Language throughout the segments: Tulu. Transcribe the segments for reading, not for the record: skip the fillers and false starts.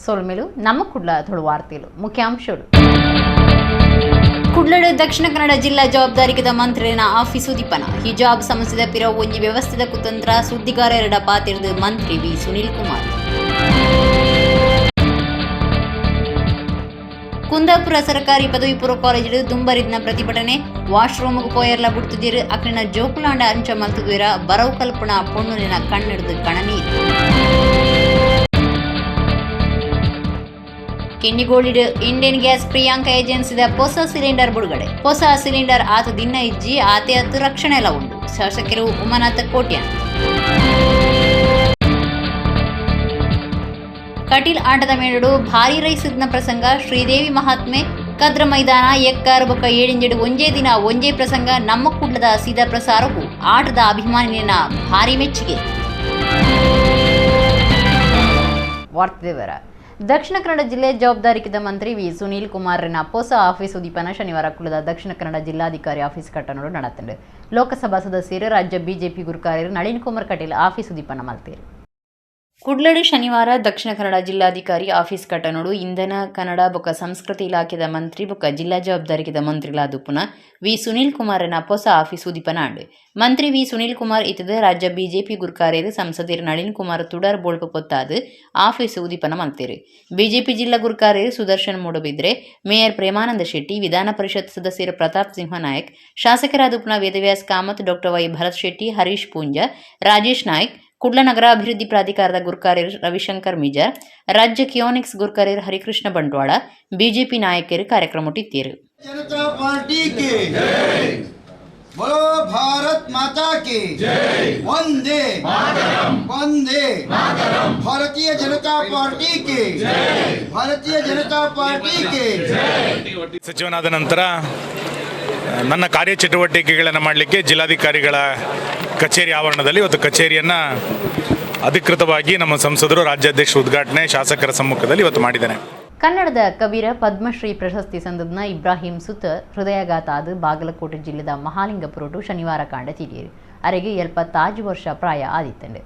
ಸೊಲ್ಮೆಲು ನಮ್ಮ ಕುಡ್ಲ ತುಳು ವಾರ್ತೆಲು ಮುಖ್ಯಾಂಶಗಳು. ಕುಡ್ಲಡು ದಕ್ಷಿಣ ಕನ್ನಡ ಜಿಲ್ಲಾ ಜವಾಬ್ದಾರಿಕದ ಮಂತ್ರಿನ ಆಫೀಸು ದೀಪನ. ಹಿಜಾಬ್ ಸಮಸ್ಯೆದ ಪಿರವು ಒಂಜಿ ವ್ಯವಸ್ಥೆದ ಕುತಂತ್ರ, ಸುದ್ದಿಗಾರರೆಡ ಪಾತಿರ್ದು ಮಂತ್ರಿ ವಿ ಸುನೀಲ್ ಕುಮಾರ್. ಕುಂದಾಪುರ ಸರ್ಕಾರಿ ಪದವಿ ಪೂರ್ವ ಕಾಲೇಜಿಡು ದುಂಬರಿದ್ನ ಪ್ರತಿಭಟನೆ. ವಾಶ್ರೂಮ್ಗ್ ಪೋಯರ್ಲ ಬುಡ್ತುದಿರು, ಅಕ್ಲಿನ ಜೋಕುಲಾಂಡ ಅಂಚ ಮಲ್ತುದ್ವಿರ, ಬರವು ಕಲ್ಪುನ ಪೊಣ್ಣುಲಿನ ಕಣ್ಣಿಡ್ದು ಕಣನೀರು. ಕಿನ್ನಿಗೋಳಿಡ್ ಇಂಡಿಯನ್ ಗ್ಯಾಸ್ ಪ್ರಿಯಾಂಕ ಏಜೆನ್ಸಿದ ಹೊಸ ಸಿಲಿಂಡರ್ ಬಿಡುಗಡೆ. ಹೊಸ ಸಿಲಿಂಡರ್ ಆತ ದಿನ ಇಜ್ಜಿ ಆತೆ ಅತ್ತು ರಕ್ಷಣೆ ಎಲ್ಲ ಉಂಡು, ಶಾಸಕರು ಉಮಾನಾಥ ಕೋಟ್ಯಾನ್. ಕಟೀಲ್ ಆಟದ ಮೇಳಡು ಭಾರಿ ರೈಸಿದ್ನ ಪ್ರಸಂಗ. ಶ್ರೀದೇವಿ ಮಹಾತ್ಮೆ ಕದ್ರ ಮೈದಾನ ಎಕ್ಕಾರು ಬೊಕ್ಕ ಏಳಿಂಜೆಡು ಒಂಜೇ ದಿನ ಒಂಜೇ ಪ್ರಸಂಗ. ನಮ್ಮ ಕುಡ್ಲದ ಸೀದಾ ಪ್ರಸಾರವು ಆಟದ ಅಭಿಮಾನಿನ ಭಾರಿ ಮೆಚ್ಚುಗೆ. ವಾರ್ತೆ ವಿವರ. ದಕ್ಷಿಣ ಕನ್ನಡ ಜಿಲ್ಲೆ ಜವಾಬ್ದಾರಿಕಿದ ಮಂತ್ರಿ ವಿ ಸುನೀಲ್ ಕುಮಾರ್ನ ಹೊಸ ಆಫೀಸ್ ಉದ್ದೀಪನ ಶನಿವಾರ ಕುಲದ ದಕ್ಷಿಣ ಕನ್ನಡ ಜಿಲ್ಲಾಧಿಕಾರಿ ಆಫೀಸ್ ಕಟ್ಟಣಡು ನಡತಂಡು. ಲೋಕಸಭಾ ಸದಸ್ಯರು ರಾಜ್ಯ ಬಿಜೆಪಿ ಗುರುಕಾರ್ಯರು ನಳಿನ್ ಕುಮಾರ್ ಕಟೀಲ್ ಆಫೀಸ್ ಉದ್ದೀಪನ ಮಲ್ತೇರು. ಕುಡ್ಲಡು ಶನಿವಾರ ದಕ್ಷಿಣ ಕನ್ನಡ ಜಿಲ್ಲಾಧಿಕಾರಿ ಆಫೀಸ್ ಕಟ್ಟಣಡು ಇಂಧನ ಕನ್ನಡ ಬೊಕ್ಕ ಸಂಸ್ಕೃತಿ ಇಲಾಖೆದ ಮಂತ್ರಿ ಬೊಕ್ಕ ಜಿಲ್ಲಾ ಜವಾಬ್ದಾರಿಕಿದ ಮಂತ್ರಿಲಾದುಪ್ಪುನ ವಿ ಸುನೀಲ್ ಕುಮಾರನ ಹೊಸ ಆಫೀಸ್ ಉದ್ದೀಪನ ಆಂಡ್. ಮಂತ್ರಿ ವಿ ಸುನೀಲ್ ಕುಮಾರ್ ಇತ್ತದ ರಾಜ್ಯ ಬಿಜೆಪಿ ಗುರುಕಾರ್ಯರು ಸಂಸದೀರ್ ನಳಿನ್ ಕುಮಾರ್ ತುಡರ್ ಬೋಳ್ಪ ಪೊತ್ತಾದ್ ಆಫೀಸ್ ಉದ್ದೀಪನ ಮಲ್ತೇರು. ಬಿಜೆಪಿ ಜಿಲ್ಲಾ ಗುರುಕಾರ್ಯರು ಸುದರ್ಶನ್ ಮೂಡಬಿದ್ರೆ, ಮೇಯರ್ ಪ್ರೇಮಾನಂದ ಶೆಟ್ಟಿ, ವಿಧಾನ ಪರಿಷತ್ ಸದಸ್ಯರು ಪ್ರತಾಪ್ ಸಿಂಹ ನಾಯಕ್, ಶಾಸಕರಾದುಪ್ಪುನ ವೇದವ್ಯಾಸ್ ಕಾಮತ್, ಡಾಕ್ಟರ್ ವೈ ಭರತ್ ಶೆಟ್ಟಿ, ಹರೀಶ್ ಪೂಂಜಾ, ರಾಜೇಶ್ ನಾಯ್ಕ್, ಕುಡ್ಲ ನಗರಾಭಿವೃದ್ಧಿ ಪ್ರಾಧಿಕಾರದ ಗುರುಕಾರ್ಯರು ರವಿಶಂಕರ್ ಮಿಜಾರ್, ರಾಜ್ಯ ಕಿಯೋನಿಕ್ಸ್ ಗುರುಕಾರ್ಯರು ಹರಿಕೃಷ್ಣ ಬಂಟ್ವಾಳ, ಬಿಜೆಪಿ ನಾಯಕರು ಕಾರ್ಯಕ್ರಮ ಇತ್ತೀರು. जनता पार्टी के बोलो, भारत माता के वंदे वंदे। भारतीय जनता पार्टी के, भारतीय जनता पार्टी के। ಸಚಿವನಾದ ನಂತರ ನನ್ನ ಕಾರ್ಯಚಟುವಟಿಕೆಗಳನ್ನು ಮಾಡಲಿಕ್ಕೆ ಜಿಲ್ಲಾಧಿಕಾರಿಗಳ ಕಚೇರಿ ಆವರಣದಲ್ಲಿ ಇವತ್ತು ಕಚೇರಿಯನ್ನು ಅಧಿಕೃತವಾಗಿ ನಮ್ಮ ಸಂಸದರು, ರಾಜ್ಯಾಧ್ಯಕ್ಷ ಉದ್ಘಾಟನೆ, ಶಾಸಕರ ಸಮ್ಮುಖದಲ್ಲಿ ಇವತ್ತು ಮಾಡಿದ್ದೇನೆ. ಕನ್ನಡದ ಕಬೀರ, ಪದ್ಮಶ್ರೀ ಪ್ರಶಸ್ತಿ ಸಂದದ್ನ ಇಬ್ರಾಹಿಂ ಸುತರ್ ಹೃದಯಾಘಾತ ಆದ ಬಾಗಲಕೋಟೆ ಜಿಲ್ಲೆದ ಮಹಾಲಿಂಗಪುರಟು ಶನಿವಾರ ಕಾಂಡ ತೀರಿಯರು. ಅರೆಗೆ 75 ವರ್ಷ ಪ್ರಾಯ ಆದಿತ್ತಂಡು.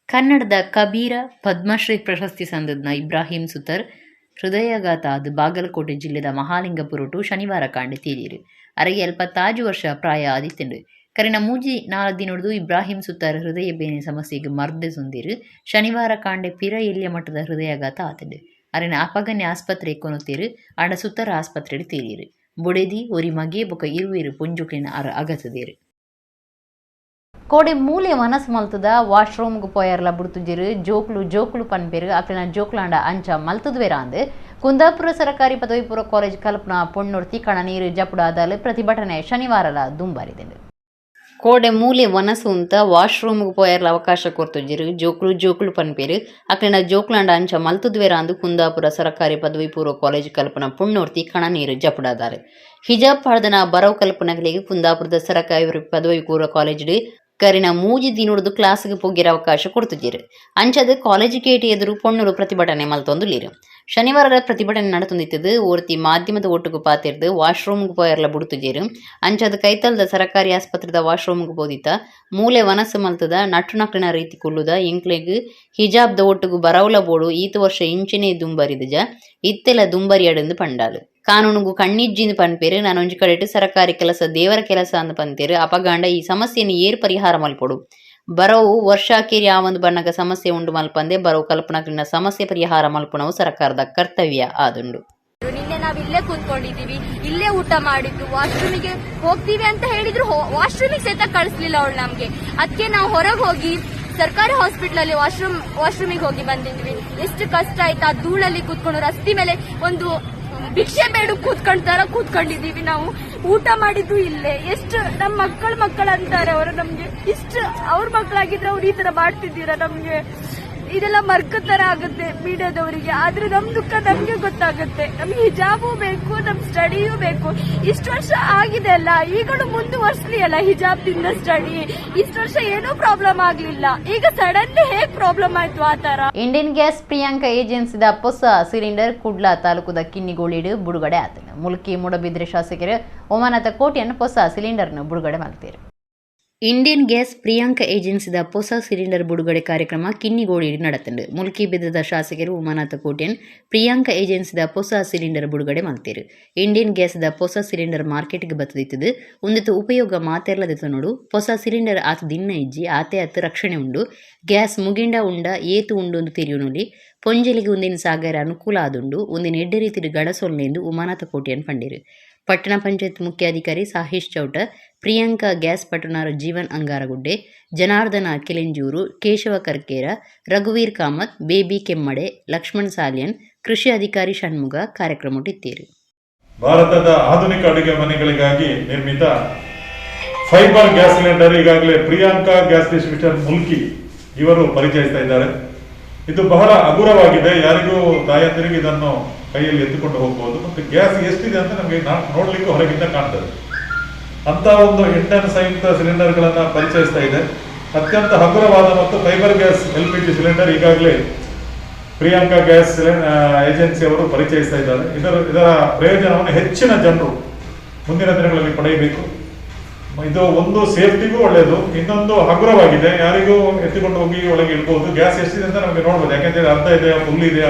ಕನ್ನಡದ ಕಬೀರ, ಪದ್ಮಶ್ರೀ ಪ್ರಶಸ್ತಿ ಸಂದದ್ನ ಇಬ್ರಾಹಿಂ ಸುತರ್ ಹೃದಯಾಘಾತ ಆದ ಬಾಗಲಕೋಟೆ ಜಿಲ್ಲೆದ ಮಹಾಲಿಂಗಪುರಟು ಶನಿವಾರ ಕಾಂಡೆ ತೀರಿಯರು. ಅರೆಗೆ 75 ವರ್ಷ ಪ್ರಾಯ ಆದಿತ್ತಂಡು. ಕರಿನ 3-4 ದಿನೊಡ್ದು ಇಬ್ರಾಹಿಂ ಸುತಾರ್ ಹೃದಯ ಬೇನೆ ಸಮಸ್ಯೆಗೆ ಮರ್ದೆ ಸುಂದಿರು. ಶನಿವಾರ ಕಾಂಡೆ ಪಿರ ಎಲ್ಯ ಮಟ್ಟದ ಹೃದಯಾಘಾತ ಆತಂಡು. ಅರೆನ ಅಪಗನೆ ಆಸ್ಪತ್ರೆ ಕೊನೊತೇರು. ಆಂಡ ಸುತ್ತಾರ ಆಸ್ಪತ್ರೆಡ್ ತೀರಿಯರು. ಬೊಡೆದಿ, ಒರಿ ಮಗೆ ಬೊಕ ಇರುವೆರು ಪೊಂಜುಕ್ಲೆನ್ ಆರ್ ಅಗತದೇರು. ಕೋಡೆ ಮೂಲೆ ವನಸ್ ಮಲ್ತದ ವಾಶ್ರೂಮ್ಗ್ ಪೋಯರ್ಲ ಬುಡ್ತುಜೆರು, ಜೋಕ್ಲು ಜೋಕ್ಲು ಪನ್ಪೆರು, ಅಕ್ಲೆನ ಜೋಕ್ಲಾಂಡ ಅಂಚ ಮಲ್ತುದ್ವೆರ ಅಂದ್ ಕುಂದಾಪುರ ಸರಕಾರಿ ಪದವಿ ಪೂರ್ವ ಕಾಲೇಜ್ ಕಲ್ಪನಾ ಪೊಣ್ಣೊರ್ತಿ ಕಣ ನೀರು ಜಪುಡಾದಲ್ ಪ್ರತಿಭಟನೆ ಶನಿವಾರಲ ದುಂಬರಿದೆ. ಕೋಡೆ ಮೂಲೆ ವನಸು ಉಂತ ವಾಶ್ರೂಮ್ಗ್ ಪೋಯರ್ಲ ಅವಕಾಶ ಕೊರ್ತುಜೆರು, ಜೋಕ್ಲು ಜೋಕ್ಲು ಪನ್ಪೆರು, ಅಕ್ಲೆನ ಜೋಕ್ಲಾಂಡ ಅಂಚ ಮಲ್ತುದ್ವೆರ ಅಂದ್ ಕುಂದಾಪುರ ಸರಕಾರಿ ಪದವಿ ಪೂರ್ವ ಕಾಲೇಜ್ ಕಲ್ಪನಾ ಪೊಣ್ಣೊರ್ತಿ ಕಣ ನೀರು ಜಪುಡಾದಾರ್. ಹಿಜಾಬ್ ಪಾಡ್ದನ ಬರವು ಕಲ್ಪನಗಳಿಗೆ ಕುಂದಾಪುರದ ಸರಕಾರಿ ಪದವಿ ಪೂರ್ವ ಕಾಲೇಜ್ ಕರಿನ 3 ದಿನೊಡ್ದು ಕ್ಲಾಸ್ಗೆ ಪೋಗ್ಯರ ಅವಕಾಶ ಕೊಡ್ತುಜೆರು. ಅಂಚದ ಕಾಲೇಜ್ ಗೇಟ್ ಎದುರು ಪೊಣ್ಣುಲು ಪ್ರತಿಭಟನೆ ಮಲ್ತೊಂದುಲ್ಲೆರ್. ಶನಿವಾರ ಪ್ರತಿಭಟನೆ ನಡತೊಂದಿತ್ತದು ಒರ್ತಿ ಮಾಧ್ಯಮದ ಒಟ್ಟುಗು ಪಾತೆರ್ದು, ವಾಶ್ರೂಮ್ಗ್ ಪೋಯರ್ಲ ಬುಡ್ತುಜೆರು. ಅಂಚದ ಕೈತಲ್ದ ಸರಕಾರಿ ಆಸ್ಪತ್ರೆದ ವಾಶ್ರೂಮ್ಗ್ ಪೋದಿತ್ತ. ಮೂಲೆ ವನಸು ಮಲ್ತದ, ನಟ್ಟುನಕ್ಲೆನ ರೀತಿ ಕುಲ್ಲುದ. ಎಂಕ್ಲೆಗ್ ಹಿಜಾಬ್ದ ಒಟ್ಟುಗು ಬರವುಲ ಬೋಡು. ಈತ್ ವರ್ಷ ಇಂಚೆನೆ ದುಂಬರಿದುಜ, ಇತ್ತೆಲ ದುಂಬರಿಯಡ್ಂದ್ ಪಂಡಾಲು. ಕಾನೂನುಗು ಕಣ್ಣಿಜ್ಜಿಂದ್ ಪನ್ಪೆರ್. ನನೊಂಜಿ ಕಡೆಟ್ ಸರಕಾರಿ ಕೆಲಸ ದೇವರ ಕೆಲಸ ಅಂದ್ ಪಂತೆರ್. ಅಪಗಾಂಡ ಈ ಸಮಸ್ಯೆನ್ ಏರ್ ಪರಿಹಾರ ಮಲ್ಪೊಡು? ಬರವು ವರ್ಷಾಕೇರಿ ಆವೊಂದು ಬನ್ನಗ ಸಮಸ್ಯೆ ಉಂಡು ಮಲ್ಪಂದೆ ಬರವು ಕಲ್ಪನಕ್ಲೆನ ಸಮಸ್ಯೆ ಪರಿಹಾರ ಮಲ್ಪುನವು ಸರ್ಕಾರದ ಕರ್ತವ್ಯ ಆದುಂಡು. ನಿನ್ನೆ ನಾವ್ ಇಲ್ಲೇ ಕೂತ್ಕೊಂಡಿದೀವಿ, ಇಲ್ಲೇ ಊಟ ಮಾಡಿದ್ದು. ವಾಶ್ರೂಮಿಗೆ ಹೋಗ್ತೀವಿ ಅಂತ ಹೇಳಿದ್ರು, ವಾಶ್ರೂಮಿಗೆ ಸಹಿತ ಕಳಿಸ್ಲಿಲ್ಲ ಅವಳು ನಮ್ಗೆ. ಅದಕ್ಕೆ ನಾವು ಹೊರಗೆ ಹೋಗಿ ಸರ್ಕಾರಿ ಹಾಸ್ಪಿಟಲ್ ಅಲ್ಲಿ ವಾಶ್ರೂಮಿಗೆ ಹೋಗಿ ಬಂದಿದ್ವಿ. ಎಷ್ಟು ಕಷ್ಟ ಆಯ್ತಾ? ಆ ಧೂಳಲ್ಲಿ ಕೂತ್ಕೊಂಡು, ರಸ್ತೆ ಮೇಲೆ ಒಂದು ಭಿಕ್ಷೆ ಬೇಡು ಕೂತ್ಕೊಂಡ್ತಾರ ಕೂತ್ಕೊಂಡಿದೀವಿ ನಾವು. ಊಟ ಮಾಡಿದ್ದು ಇಲ್ಲೇ. ಎಷ್ಟು ನಮ್ಮ ಮಕ್ಕಳ ಮಕ್ಕಳು ಅಂತಾರೆ ಅವರು ನಮ್ಗೆ. ಇಷ್ಟು ಅವ್ರ ಮಕ್ಕಳಾಗಿದ್ರೆ ಅವ್ರು ಈ ತರ ಮಾಡ್ತಿದ್ದೀರಾ ನಮ್ಗೆ? ಇದೆಲ್ಲ ಮರ್ಕ ತರ ಆಗುತ್ತೆ ಮೀಡಿಯಾದವರಿಗೆ. ಆದ್ರೆ ನಮ್ ದುಃಖ ನಮ್ಗೆ ಗೊತ್ತಾಗುತ್ತೆ. ನಮ್ಗೆ ಹಿಜಾಬು ಬೇಕು, ನಮ್ ಸ್ಟಡಿಯೂ ಬೇಕು. ಇಷ್ಟು ವರ್ಷ ಆಗಿದೆ ಅಲ್ಲ, ಈಗಲೂ ಮುಂದುವರ್ಸ್ಲಿ ಅಲ್ಲ ಹಿಜಾಬ್ದಿಂದ ಸ್ಟಡಿ. ಇಷ್ಟು ವರ್ಷ ಏನೂ ಪ್ರಾಬ್ಲಮ್ ಆಗ್ಲಿಲ್ಲ, ಈಗ ಸಡನ್ ಹೇಗ್ ಪ್ರಾಬ್ಲಮ್ ಆಯ್ತು ಆ ತರ? ಇಂಡಿಯನ್ ಗ್ಯಾಸ್ ಪ್ರಿಯಾಂಕ ಏಜೆನ್ಸಿದ ಹೊಸ ಸಿಲಿಂಡರ್ ಕುಡ್ಲ ತಾಲೂಕುದ ಕಿನ್ನಿಗೋಳಿಡು ಬಿಡುಗಡೆ ಆತನ. ಮುಲ್ಕಿ ಮೂಡಬಿದ್ರೆ ಶಾಸಕರು ಉಮಾನಾಥ ಕೋಟ್ಯಾನ್ ಹೊಸ ಸಿಲಿಂಡರ್ನ ಬಿಡುಗಡೆ ಮಾಡ್ತೀರು. Indian gas Priyanka ಏಜೆನ್ಸಿದ ಪೊಸ ಸಿಲಿಂಡರ್ ಬುಡುಗಡೆ ಕಾರ್ಯಕ್ರಮ ಕಿನ್ನಿಗೋಳಿ ನಡತುಂಡು. ಮುಲ್ಕಿ ಬೆದ್ರದ ಶಾಸಕರು ಉಮಾನಾಥ ಕೋಟ್ಯಾನ್ ಪ್ರಿಯಾಂಕ ಏಜೆನ್ಸಿದ ಪೊಸ ಸಿಲಿಂಡರ್ ಬುಡುಗಡೆ ಮಲ್ತೆರ್. ಇಂಡಿಯನ್ ಗ್ಯಾಸ್ದ ಪೊಸ ಸಿಲಿಂಡರ್ ಮಾರ್ಕೆಟ್ಗ್ ಬತ್ತದಿತ್ತುದು ಉಂದೆತ ಉಪಯೋಗ ಮಾತೆರ್ಲ ದೆತೊನೊಡು. ಪೊಸ ಸಿಲಿಂಡರ್ ಆತ್ ದಿನ್ನ ಇಜ್ಜಿ, ಆತೆ ಅತ್ ರಕ್ಷಣೆ ಉಂಡು. ಗ್ಯಾಸ್ ಮುಗಿಂಡ ಉಂಡ ಏತ್ ಉಂಡು ತೆರಿಯೊನೊಲಿ. ಪೊಂಜೆಲೆಗ್ ಉಂದೆನ್ ಸಾಗಯೆರೆ ಅನುಕೂಲ ಆದುಂಡು. ಉಂದೆನ್ ಎಡ್ಡೆ ರೀತಿಡ್ ಗಳಸೊನ್ಲೆ ಉಮಾನಾಥ ಕೋಟ್ಯಾನ್ ಪಂಡೆರ್. ಪಟ್ಟಣ ಪಂಚಾಯತ್ ಮುಖ್ಯಾಧಿಕಾರಿ ಸಾಹಿಶ್ ಚೌಟ, ಪ್ರಿಯಾಂಕಾ ಗ್ಯಾಸ್ ಪಟ್ಟಣಾರ್ ಜೀವನ್ ಅಂಗಾರಗುಡ್ಡೆ, ಜನಾರ್ದನ ಕೆಲೆಂಜೂರು, ಕೇಶವ ಕರ್ಕೇರ, ರಘುವೀರ್ ಕಾಮತ್, ಬೇಬಿ ಕೆಮ್ಮಡೆ, ಲಕ್ಷ್ಮಣ್ ಸಾಲಿಯನ್, ಕೃಷಿ ಅಧಿಕಾರಿ ಷಣ್ಮುಗ ಕಾರ್ಯಕ್ರಮಟ್ಟಿತ್ತೇರು. ಭಾರತದ ಆಧುನಿಕ ಅಡುಗೆ ಮನೆಗಳಿಗಾಗಿ ನಿರ್ಮಿತ fibre gas cylinder ಈಗಾಗಲೇ ಪ್ರಿಯಾಂಕಾ ಗ್ಯಾಸ್ ಡಿಸ್ಟ್ರಿಬ್ಯೂಷನ್, ಮುಲ್ಕಿ ಇವರು ಪರಿಚಯಿಸ್ತಾ ಇದ್ದಾರೆ. ಇದು ಬಹಳ ಹಗುರವಾಗಿದೆ. ಯಾರಿಗೂ ತಾಯಂದಿರಿಗೂ ಇದನ್ನು ಕೈಯಲ್ಲಿ ಎತ್ತುಕೊಂಡು ಹೋಗಬಹುದು ಮತ್ತು ಗ್ಯಾಸ್ ಎಷ್ಟಿದೆ ಅಂತ ನಮಗೆ ನೋಡ್ಲಿಕ್ಕೂ ಹೊರಗಿಂದ ಕಾಣ್ತದೆ. ಅಂತ ಒಂದು ಇಂಧನ ಸಂಯುಕ್ತ ಸಿಲಿಂಡರ್ಗಳನ್ನ ಪರಿಚಯಿಸ್ತಾ ಇದೆ. ಅತ್ಯಂತ ಹಗುರವಾದ ಮತ್ತು fibre gas LPG cylinder ಈಗಾಗಲೇ ಪ್ರಿಯಾಂಕಾ ಗ್ಯಾಸ್ ಏಜೆನ್ಸಿ ಅವರು ಪರಿಚಯಿಸ್ತಾ ಇದ್ದಾರೆ. ಇದರ ಇದರ ಪ್ರಯೋಜನವನ್ನು ಹೆಚ್ಚಿನ ಜನರು ಮುಂದಿನ ದಿನಗಳಲ್ಲಿ ಪಡೆಯಬೇಕು. ಇದು ಒಂದು ಸೇಫ್ಟಿಗೂ ಒಳ್ಳೆಯದು, ಇನ್ನೊಂದು ಹಗುರವಾಗಿದೆ. ಯಾರಿಗೂ ಎತ್ತಿಕೊಂಡು ಹೋಗಿ ಒಳಗೆ ಇಡ್ಬೋದು. ಗ್ಯಾಸ್ ಎಷ್ಟಿದೆ ಅಂತ ನಮಗೆ ನೋಡ್ಬೋದು. ಯಾಕಂದ್ರೆ ಅರ್ಧ ಇದೆಯಾ, ಫುಲ್ ಇದೆಯಾ,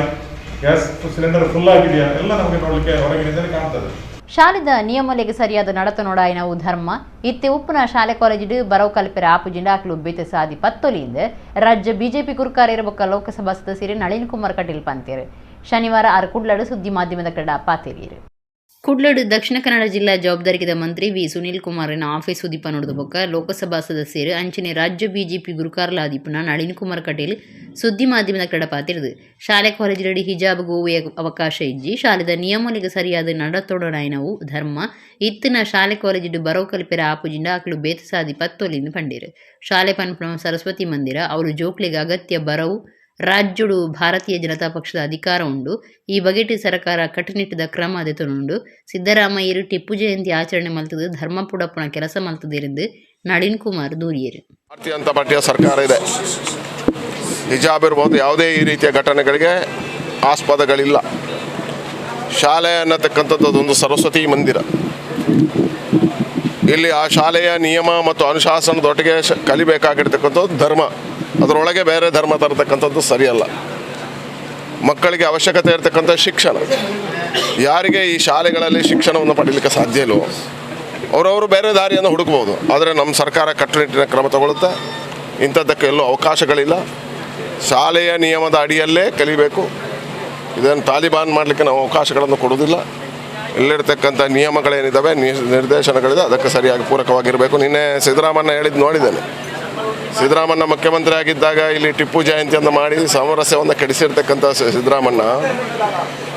gas cylinder full ಆಗಿದೆಯಾ, ಎಲ್ಲ ನಮಗೆ ನೋಡ್ಲಿಕ್ಕೆ ಹೊರಗಿನಿಂದಲೇ ಕಾಣ್ತದೆ. ಶಾಲೆದ ನಿಯಮಲೆಗ್ ಸರಿಯಾದ ನಡತೊನೊಡಾಯಿನವು ಧರ್ಮ. ಇತ್ತೆ ಉಪ್ಪುನ ಶಾಲೆ ಕಾಲೇಜಿಡ್ ಬರವು ಕಲ್ಪೆರೆ ಆಪುಜಿಂಡ ಅಕ್ಲು ಬೇತೆ ಸಾದಿ ಪತ್ತೊಲಿಂದ್ ರಾಜ್ಯ ಬಿಜೆಪಿ ಗುರುಕಾರ್ಯರ ಬೊಕ್ಕ ಲೋಕಸಭಾ ಸದಸ್ಯರು ನಳಿನ್ ಕುಮಾರ್ ಕಟೀಲ್ ಪಂತೇರು. ಶನಿವಾರ ಆರ್ ಕುಡ್ಲಡು ಸುದ್ದಿ ಮಾಧ್ಯಮದ ಕಡ ಪಾತೆರಿಯರು. ಕುಡ್ಲಡು ದಕ್ಷಿಣ ಕನ್ನಡ ಜಿಲ್ಲಾ ಜವಾಬ್ದಾರಿದ ಮಂತ್ರಿ ವಿ ಸುನೀಲ್ ಕುಮಾರನ ಆಫೀಸ್ ಉದಿಪ ನೋಡಿದ ಬೊಕ್ಕ ಲೋಕಸಭಾ ಸದಸ್ಯರು ಅಂಚನೆ ರಾಜ್ಯ ಬಿಜೆಪಿ ಗುರುಕಾರ್ಲಾದಿಪ್ಪುನ ನಳಿನ್ ಕುಮಾರ್ ಕಟೀಲ್ ಸುದ್ದಿ ಮಾಧ್ಯಮದ ಕಡ ಪಾತಿರದು, ಶಾಲೆ ಕಾಲೇಜಿನಡಿ ಹಿಜಾಬ್ ಗೋವೆಯ ಅವಕಾಶ ಇಜ್ಜಿ. ಶಾಲೆದ ನಿಯಮಗಳಿಗೆ ಸರಿಯಾದ ನಡತೊಡನಾಯಿನವು ಧರ್ಮ. ಇತ್ತಿನ ಶಾಲೆ ಕಾಲೇಜಿಡು ಬರವು ಕಲ್ಪೆರ ಆಪುಜಿಂಡ ಅಕ್ಲು ಬೇತೆ ಸಾದಿ ಪತ್ತೊಲಿಂದ್ ಪಂಡೇರು. ಶಾಲೆ ಪನ್ಪುನ ಸರಸ್ವತಿ ಮಂದಿರ, ಅವರು ಜೋಕ್ಲೆಗ್ ಅಗತ್ಯ ಬರವು. ರಾಜ್ಯಡು ಭಾರತೀಯ ಜನತಾ ಪಕ್ಷದ ಅಧಿಕಾರ ಉಂಡು. ಈ ಬಗೆಟ್ ಸರ್ಕಾರ ಕಟ್ಟುನಿಟ್ಟದ ಕ್ರಮ ದೆತೊನುಂಡು. ಸಿದ್ದರಾಮಯ್ಯರು ಟಿಪ್ಪು ಜಯಂತಿ ಆಚರಣೆ ಮಲ್ತದು ಧರ್ಮ ಪುಡಪುನ ಕೆಲಸ ಮಲ್ತದಿருந்து ನಳಿನ್ ಕುಮಾರ್ ದೂರಿಯರು. ಭಾರತೀಯ ಜನತಾ ಪಾರ್ಟಿಯ ಸರ್ಕಾರ ಇದೆ. ಹಿಜಾಬ್ ಇರ್ಬೋದು, ಯಾವುದೇ ಈ ರೀತಿಯ ಘಟನೆಗಳಿಗೆ ಆಸ್ಪದಗಳಿಲ್ಲ. ಶಾಲೆ ಅನ್ನತಕ್ಕಂಥದ್ದು ಅದೊಂದು ಸರಸ್ವತಿ ಮಂದಿರ. ಇಲ್ಲಿ ಆ ಶಾಲೆಯ ನಿಯಮ ಮತ್ತು ಅನುಶಾಸನದೊಟ್ಟಿಗೆ ಕಲಿಬೇಕಾಗಿರ್ತಕ್ಕಂಥದ್ದು ಧರ್ಮ. ಅದರೊಳಗೆ ಬೇರೆ ಧರ್ಮ ತರತಕ್ಕಂಥದ್ದು ಸರಿಯಲ್ಲ. ಮಕ್ಕಳಿಗೆ ಅವಶ್ಯಕತೆ ಇರತಕ್ಕಂಥ ಶಿಕ್ಷಣ. ಯಾರಿಗೆ ಈ ಶಾಲೆಗಳಲ್ಲಿ ಶಿಕ್ಷಣವನ್ನು ಪಡೀಲಿಕ್ಕೆ ಸಾಧ್ಯ ಇಲ್ವೋ, ಅವರವರು ಬೇರೆ ದಾರಿಯನ್ನು ಹುಡುಕ್ಬೋದು. ಆದರೆ ನಮ್ಮ ಸರ್ಕಾರ ಕಟ್ಟುನಿಟ್ಟಿನ ಕ್ರಮ ತಗೊಳ್ಳುತ್ತೆ. ಇಂಥದ್ದಕ್ಕೆ ಎಲ್ಲೂ ಅವಕಾಶಗಳಿಲ್ಲ. ಶಾಲೆಯ ನಿಯಮದ ಅಡಿಯಲ್ಲೇ ಕಲಿಬೇಕು. ಇದನ್ನು ತಾಲಿಬಾನ್ ಮಾಡಲಿಕ್ಕೆ ನಾವು ಅವಕಾಶಗಳನ್ನು ಕೊಡುವುದಿಲ್ಲ. ಇಲ್ಲಿರ್ತಕ್ಕಂಥ ನಿಯಮಗಳೇನಿದ್ದಾವೆ, ನಿರ್ದೇಶನಗಳಿದೆ, ಅದಕ್ಕೆ ಸರಿಯಾಗಿ ಪೂರಕವಾಗಿರಬೇಕು. ನಿನ್ನೆ ಸಿದ್ದರಾಮಣ್ಣ ಹೇಳಿದ್ದು ನೋಡಿದ್ದೇನೆ. ಸಿದ್ದರಾಮಣ್ಣ ಮುಖ್ಯಮಂತ್ರಿ ಆಗಿದ್ದಾಗ ಇಲ್ಲಿ ಟಿಪ್ಪು ಜಯಂತಿಯನ್ನು ಮಾಡಿ ಸಾಮರಸ್ಯವನ್ನು ಕೆಡಿಸಿರ್ತಕ್ಕಂಥ ಸಿದ್ದರಾಮಣ್ಣ,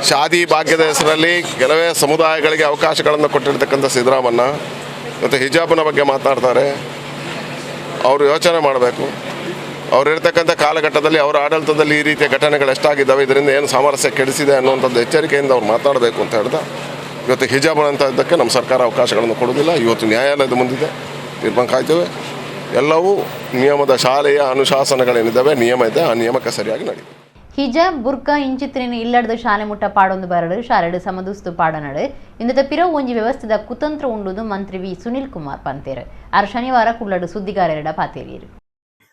ಶಾದಿ ಭಾಗ್ಯದ ಹೆಸರಲ್ಲಿ ಕೆಲವೇ ಸಮುದಾಯಗಳಿಗೆ ಅವಕಾಶಗಳನ್ನು ಕೊಟ್ಟಿರ್ತಕ್ಕಂಥ ಸಿದ್ದರಾಮಣ್ಣ ಮತ್ತು ಹಿಜಾಬ್ನ ಬಗ್ಗೆ ಮಾತನಾಡ್ತಾರೆ. ಅವರು ಯೋಚನೆ ಮಾಡಬೇಕು. ಅವ್ರು ಇರ್ತಕ್ಕಂಥ ಕಾಲಘಟ್ಟದಲ್ಲಿ, ಅವರ ಆಡಳಿತದಲ್ಲಿ ಈ ರೀತಿಯ ಘಟನೆಗಳು ಎಷ್ಟಾಗಿದ್ದಾವೆ, ಇದರಿಂದ ಏನು ಸಾಮರಸ್ಯ ಕೆಡಿಸಿದೆ ಅನ್ನುವಂಥದ್ದು ಎಚ್ಚರಿಕೆಯಿಂದ ಅವ್ರು ಮಾತನಾಡಬೇಕು ಅಂತ ಹೇಳ್ತಾ, ಇವತ್ತು ಹಿಜಾಬ್ ಅಂತದ್ದಕ್ಕೆ ನಮ್ಮ ಸರ್ಕಾರ ಅವಕಾಶಗಳನ್ನು ಕೊಡೋದಿಲ್ಲ. ಇವತ್ತು ನ್ಯಾಯಾಲಯದ ಮುಂದಿದೆ, ತೀರ್ಮಾನ ಕಾಯ್ತೇವೆ. ಎಲ್ಲವೂ ನಿಯಮದ, ಶಾಲೆಯ ಅನುಶಾಸನಗಳೇನಿದ್ದಾವೆ, ನಿಯಮ ಇದೆ, ಆ ನಿಯಮಕ್ಕೆ ಸರಿಯಾಗಿ ನಡೆಯುತ್ತೆ. ಹಿಜಾಬ್, ಬುರ್ಕಾ ಇಂಚಿತ್ರಿನ ಇಲ್ಲಡ್ದು ಶಾಲೆ ಮುಟ್ಟ ಪಾಡೊಂದು ಬರಡು, ಶಾಲೆಡು ಸಮದುಸ್ತು ಪಾಡನಡು. ಇಂದದ ಪಿರವು ಒಂಜಿ ವ್ಯವಸ್ಥೆದ ಕುತಂತ್ರ ಉಂಡುದು ಮಂತ್ರಿ ವಿ ಸುನಿಲ್ ಕುಮಾರ್ ಪಂತೇರು. ಆರ್ ಶನಿವಾರ ಕುಡ್ಲಡು ಸುದ್ದಿಗಾರರೆಡ ಪಾತೇರಿಯರು.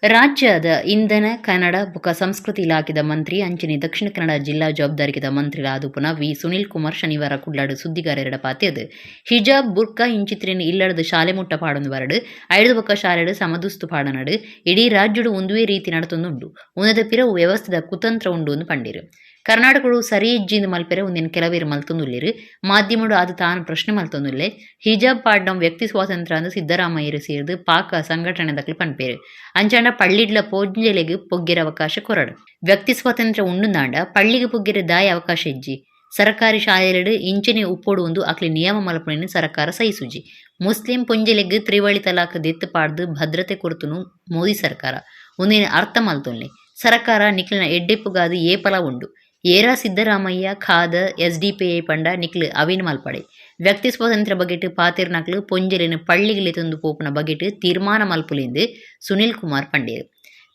ರಾಜ್ಯದ ಇಂಧನ, ಕನ್ನಡ ಬೊಕ ಸಂಸ್ಕೃತಿ ಇಲಾಖೆದ ಮಂತ್ರಿ ಅಂಚನೆ ದಕ್ಷಿಣ ಕನ್ನಡ ಜಿಲ್ಲಾ ಜವಾಬ್ದಾರಿಕೆದ ಮಂತ್ರಿಲಾದುಪುನ ವಿ ಸುನಿಲ್ ಕುಮಾರ್ ಶನಿವಾರ ಕುಡ್ಲಾಡು ಸುದ್ದಿಗಾರರೆಡ ಪಾತೆರ್ದು, ಹಿಜಾಬ್, ಬುರ್ಕಾ ಇಂಚಿತ್ರಿನ ಇಲ್ಲಡದು ಶಾಲೆ ಮುಟ್ಟ ಪಾಡೊಂದು ಬರಡು, ಐದು ಬೊಕ ಶಾಲೆಡು ಸಮದುಸ್ತು ಪಾಡನಡು. ಇಡೀ ರಾಜ್ಯಡು ಒಂದುವೇ ರೀತಿ ನಡತೊಂದುಂಡು. ಉಂದೆದ ಪಿರವು ವ್ಯವಸ್ಥೆದ ಕುತಂತ್ರ ಉಂಡು ಎಂದು ಪಂಡಿರು. ಕರ್ನಾಟಕಡು ಸರಿ ಇಜ್ಜಿಂದ್ ಮಲ್ಪೆರೆ ಉಂದೆನ್ ಕೆಲವೇರು ಮಲ್ತೊಂದುಲ್ಲೆರ್. ಮಾಧ್ಯಮಡು ಅದು ತಾನು ಪ್ರಶ್ನೆ ಮಲ್ತೊಂದುಲ್ಲೆ. ಹಿಜಾಬ್ ಪಾಡ್ನವು ವ್ಯಕ್ತಿ ಸ್ವಾತಂತ್ರ್ಯ ಅಂದ್ ಸಿದ್ದರಾಮಯ್ಯರು ಸೇರ್ದು ಪಾಕ ಸಂಘಟನೆದಕ್ಲು ಪನ್ಪೇರು. ಅಂಚಾಂಡ ಪಳ್ಳಿಡ್ಲ ಪೊಂಜೆಲೆಗ್ ಪೊಗ್ಗೆರೆ ಅವಕಾಶ ಕೊರಡು. ವ್ಯಕ್ತಿ ಸ್ವಾತಂತ್ರ್ಯ ಉಂಡುಂದಾಂಡ ಪಳ್ಳಿಗೆ ಪೊಗ್ಗೆರೆ ದಾಯ ಅವಕಾಶ ಇಜ್ಜಿ? ಸರಕಾರಿ ಶಾಲೆಲೆಡ್ ಇಂಚನೆ ಉಪ್ಪೊಡು ಉಂದು ಅಕ್ಲೆ ನಿಯಮ ಮಲ್ಪುನೆನ್ ಸರಕಾರ ಸಹಿಸುಜಿ. ಮುಸ್ಲಿಂ ಪೊಂಜೆಲೆಗ್ ತ್ರಿವಳಿ ತಲಾಕ್ ದೆತ್ತ್ ಪಾಡ್ದ್ ಭದ್ರತೆ ಕೊರ್ತುನು ಮೋದಿ ಸರ್ಕಾರ. ಉಂದೆನ್ ಅರ್ಥ ಮಲ್ತೊನ್ಲೆ. ಸರಕಾರ ನಿಕ್ಲೆನ ಎಡ್ಡೆಪ್ಪುಗಾದ್ ಏಪಲ ಉಂಡು. ಏರಾ ಸಿದ್ದರಾಮಯ್ಯ, ಖಾದರ್, ಎಸ್ಡಿಪಿಐ ಪಂಡ ನಿಕ್ಲು ಅವೆನ್ ಮಲ್ಪಡೆ. ವ್ಯಕ್ತಿ ಸ್ವಾತಂತ್ರ್ಯ ಬಗೆಟ್ ಪಾತೆರ್ನಕ್ಲು ಪೊಂಜೆಲೆನ್ ಪಳ್ಳಿಗ್ ಲೆತೊಂದು ಪೋಪುನ ಬಗೆಟ್ ತೀರ್ಮಾನ ಮಲ್ಪುಲೆಂದು ಸುನಿಲ್ ಕುಮಾರ್ ಪಂಡೆರ್.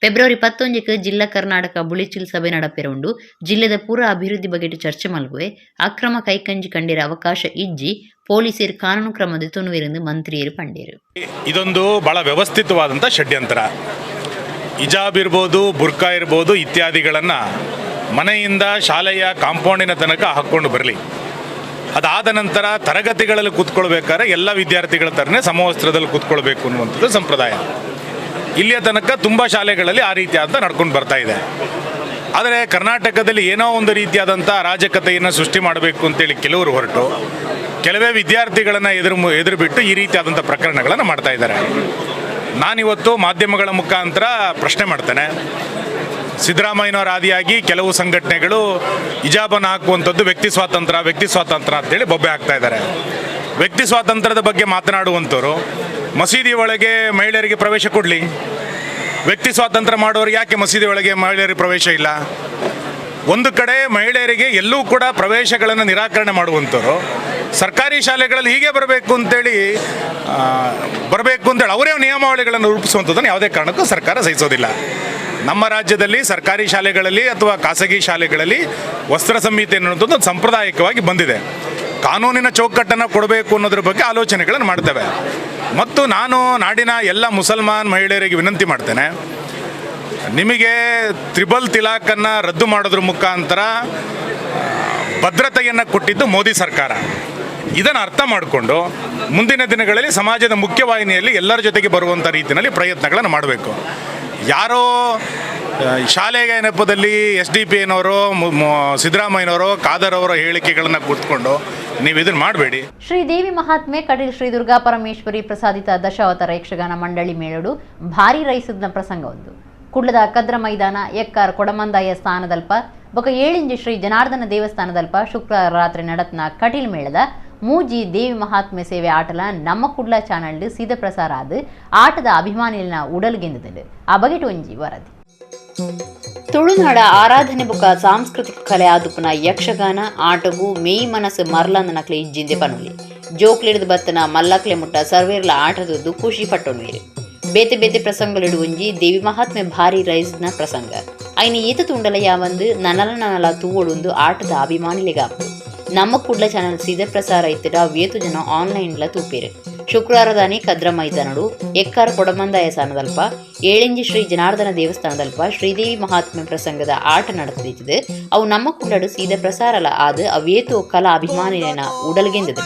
ಫೆಬ್ರವರಿ 11ಕ್ಕೆ ಜಿಲ್ಲಾ ಕರ್ನಾಟಕ ಬುಳಿಚಿಲ್ ಸಭೆ ನಡಪೆರ ಉಂಡು. ಜಿಲ್ಲೆದ ಪೂರ ಅಭಿವೃದ್ಧಿ ಬಗೆಟ್ ಚರ್ಚೆ ಮಲ್ಪುವೆ. ಅಕ್ರಮ ಕೈಕಂಜಿ ಕಂಡಿರ ಅವಕಾಶ ಇಜ್ಜಿ, ಪೊಲೀಸರು ಕಾನೂನು ಕ್ರಮ ದೆತೊನುವೆರೆಂದು ಮಂತ್ರಿಯರು ಪಂಡೇರು. ಇದೊಂದು ಬಹಳ ವ್ಯವಸ್ಥಿತವಾದಂಥ ಷಡ್ಯಂತ್ರ. ಹಿಜಾಬ್ ಇರ್ಬೋದು, ಬುರ್ಕಾ ಇರ್ಬೋದು ಇತ್ಯಾದಿಗಳನ್ನು ಮನೆಯಿಂದ ಶಾಲೆಯ ಕಾಂಪೌಂಡಿನ ತನಕ ಹಾಕ್ಕೊಂಡು ಬರಲಿ. ಅದಾದ ನಂತರ ತರಗತಿಗಳಲ್ಲಿ ಕೂತ್ಕೊಳ್ಬೇಕಾದ್ರೆ ಎಲ್ಲ ವಿದ್ಯಾರ್ಥಿಗಳ ಥರನೇ ಸಮವಸ್ತ್ರದಲ್ಲಿ ಕೂತ್ಕೊಳ್ಬೇಕು ಅನ್ನುವಂಥದ್ದು ಸಂಪ್ರದಾಯ. ಇಲ್ಲಿಯ ತನಕ ತುಂಬ ಶಾಲೆಗಳಲ್ಲಿ ಆ ರೀತಿಯಾದ ನಡ್ಕೊಂಡು ಬರ್ತಾ ಇದೆ. ಆದರೆ ಕರ್ನಾಟಕದಲ್ಲಿ ಏನೋ ಒಂದು ರೀತಿಯಾದಂಥ ಅರಾಜಕತೆಯನ್ನು ಸೃಷ್ಟಿ ಮಾಡಬೇಕು ಅಂತೇಳಿ ಕೆಲವರು ಹೊರಟು ಕೆಲವೇ ವಿದ್ಯಾರ್ಥಿಗಳನ್ನು ಎದುರು ಬಿಟ್ಟು ಈ ರೀತಿಯಾದಂಥ ಪ್ರಕರಣಗಳನ್ನು ಮಾಡ್ತಾ ಇದ್ದಾರೆ. ನಾನಿವತ್ತು ಮಾಧ್ಯಮಗಳ ಮುಖಾಂತರ ಪ್ರಶ್ನೆ ಮಾಡ್ತೇನೆ. ಸಿದ್ದರಾಮಯ್ಯನವರ ಆದಿಯಾಗಿ ಕೆಲವು ಸಂಘಟನೆಗಳು ಹಿಜಾಬನ್ನು ಹಾಕುವಂಥದ್ದು ವ್ಯಕ್ತಿ ಸ್ವಾತಂತ್ರ್ಯ, ವ್ಯಕ್ತಿ ಸ್ವಾತಂತ್ರ್ಯ ಅಂತೇಳಿ ಬೊಬ್ಬೆ ಹಾಕ್ತಾ ಇದ್ದಾರೆ. ವ್ಯಕ್ತಿ ಸ್ವಾತಂತ್ರ್ಯದ ಬಗ್ಗೆ ಮಾತನಾಡುವಂಥವ್ರು ಮಸೀದಿ ಒಳಗೆ ಮಹಿಳೆಯರಿಗೆ ಪ್ರವೇಶ ಕೊಡಲಿ. ವ್ಯಕ್ತಿ ಸ್ವಾತಂತ್ರ್ಯ ಮಾಡೋರು ಯಾಕೆ ಮಸೀದಿ ಒಳಗೆ ಮಹಿಳೆಯರಿಗೆ ಪ್ರವೇಶ ಇಲ್ಲ? ಒಂದು ಕಡೆ ಮಹಿಳೆಯರಿಗೆ ಎಲ್ಲೂ ಕೂಡ ಪ್ರವೇಶಗಳನ್ನು ನಿರಾಕರಣೆ ಮಾಡುವಂಥವ್ರು ಸರ್ಕಾರಿ ಶಾಲೆಗಳಲ್ಲಿ ಹೀಗೆ ಬರಬೇಕು ಅಂತೇಳಿ ಅವರೇ ನಿಯಮಾವಳಿಗಳನ್ನು ರೂಪಿಸುವಂಥದ್ದನ್ನು ಯಾವುದೇ ಕಾರಣಕ್ಕೂ ಸರ್ಕಾರ ಸಹಿಸೋದಿಲ್ಲ. ನಮ್ಮ ರಾಜ್ಯದಲ್ಲಿ ಸರ್ಕಾರಿ ಶಾಲೆಗಳಲ್ಲಿ ಅಥವಾ ಖಾಸಗಿ ಶಾಲೆಗಳಲ್ಲಿ ವಸ್ತ್ರ ಸಂಹಿತೆ ಅನ್ನುವಂಥದ್ದು ಒಂದು ಸಾಂಪ್ರದಾಯಿಕವಾಗಿ ಬಂದಿದೆ. ಕಾನೂನಿನ ಚೌಕಟ್ಟನ್ನು ಕೊಡಬೇಕು ಅನ್ನೋದ್ರ ಬಗ್ಗೆ ಆಲೋಚನೆಗಳನ್ನು ಮಾಡ್ತೇವೆ. ಮತ್ತು ನಾನು ನಾಡಿನ ಎಲ್ಲ ಮುಸಲ್ಮಾನ್ ಮಹಿಳೆಯರಿಗೆ ವಿನಂತಿ ಮಾಡ್ತೇನೆ, ನಿಮಗೆ ತ್ರಿಬಲ್ ತಿಲಾಕನ್ನು ರದ್ದು ಮಾಡೋದ್ರ ಮುಖಾಂತರ ಭದ್ರತೆಯನ್ನು ಕೊಟ್ಟಿದ್ದು ಮೋದಿ ಸರ್ಕಾರ. ಇದನ್ನು ಅರ್ಥ ಮಾಡಿಕೊಂಡು ಮುಂದಿನ ದಿನಗಳಲ್ಲಿ ಸಮಾಜದ ಮುಖ್ಯವಾಹಿನಿಯಲ್ಲಿ ಎಲ್ಲರ ಜೊತೆಗೆ ಬರುವಂಥ ರೀತಿಯಲ್ಲಿ ಪ್ರಯತ್ನಗಳನ್ನು ಮಾಡಬೇಕು. ಯಾರೋ ಶಾಲೆಗೆ ನೆಪದಲ್ಲಿ SDPನವರು, ಸಿದ್ದರಾಮಯ್ಯನವರು, ಖಾದರ್ ಅವರ ಹೇಳಿಕೆಗಳನ್ನು ಕೂತ್ಕೊಂಡು ನೀವು ಇದನ್ನು ಮಾಡಬೇಡಿ. ಶ್ರೀದೇವಿ ಮಹಾತ್ಮೆ ಕಟೀಲ್ ಶ್ರೀ ದುರ್ಗಾ ಪರಮೇಶ್ವರಿ ಪ್ರಸಾದಿತ ದಶಾವತಾರ ಯಕ್ಷಗಾನ ಮಂಡಳಿ ಮೇಳಡು ಭಾರಿ ರೈಸದ್ನ ಪ್ರಸಂಗ ಒಂದು. ಕುಡ್ಲದ ಕದ್ರ ಮೈದಾನ ಎಕ್ಕಾರ್ ಕೊಡಮಂದಾಯ ಸ್ಥಾನದಲ್ಪ ಬೊಕ ಏಳಿಂಜಿ ಶ್ರೀ ಜನಾರ್ದನ ದೇವಸ್ಥಾನದಲ್ಪ ಶುಕ್ರವಾರ ರಾತ್ರಿ ನಡತ್ನ ಕಟೀಲ್ ಮೇಳದ ಮೂಜಿ ದೇವಿ ಮಹಾತ್ಮೆ ಸೇವೆ ಆಟಲ ನಮ್ಮ ಕುಡ್ಲ ಚಾನಲ್ ಸೀದ ಪ್ರಸಾರ ಆದ ಆಟದ ಅಭಿಮಾನಿಗಳ ಉಡಲ್ಗೆಂದದು. ಆ ಬಗೆಟ್ ಒಂಜಿ ವರದಿ. ತುಳುನಾಡ ಆರಾಧನೆ ಬುಕ ಸಾಂಸ್ಕೃತಿಕ ಕಲೆ ಆದುಪುನ ಯಕ್ಷಗಾನ ಆಟಗು ಮೇಯ್ ಮನಸ್ಸು ಮರ್ಲಂದ ನಕ್ಲೆ ಇಜ್ಜಿಂದೆ ಪನುಲಿ ಜೋಕ್ಲಿಡ್ದು ಬತ್ತನ ಮಲ್ಲಕ್ಲೆ ಮುಟ್ಟ ಸರ್ವೇರ್ಲ ಆಟದದ್ದು ಖುಷಿ ಪಟ್ಟೊನ್ವೀರು. ಬೇತೆ ಬೇತೆ ಪ್ರಸಂಗಲಿಡು ಒಂಜಿ ದೇವಿ ಮಹಾತ್ಮೆ ಭಾರಿ ರೈಸ್ನ ಪ್ರಸಂಗ. ಐನ ಈತ ತುಂಡಲ ಯಾವಂದು ನನಲ ನನಲ ತೂವೊಡುಂದು ಆಟದ ಅಭಿಮಾನಿಲಿಗಾಪು. ನಮ್ಮ ಕುಡ್ಲ ಚಾನಲ್ ಸೀದ ಪ್ರಸಾರ ಇತ್ತಿಡ ವೇತು ಜನ ಆನ್ಲೈನ್ಲ ತೂಪೇರು. ಶುಕ್ರವಾರದಾನಿ ಕದ್ರ ಮೈದಾನಡು ಎಕ್ಕಾರ ಕೊಡಮಂದಾಯ ಸಾನದಲ್ಪ ಏಳಿಂಜಿ ಶ್ರೀ ಜನಾರ್ದನ ದೇವಸ್ಥಾನದಲ್ಪ ಶ್ರೀದೇವಿ ಮಹಾತ್ಮೆ ಪ್ರಸಂಗದ ಆಟ ನಡೆದಿತ್ತಿದೆ. ಅವು ನಮ್ಮ ಕುಡ್ಲಡು ಸೀದ ಪ್ರಸಾರಲ ಆದ ಅವೇತೋ ಕಲಾ ಅಭಿಮಾನಿನ ಉಡಲ್ಗೆಂದದು.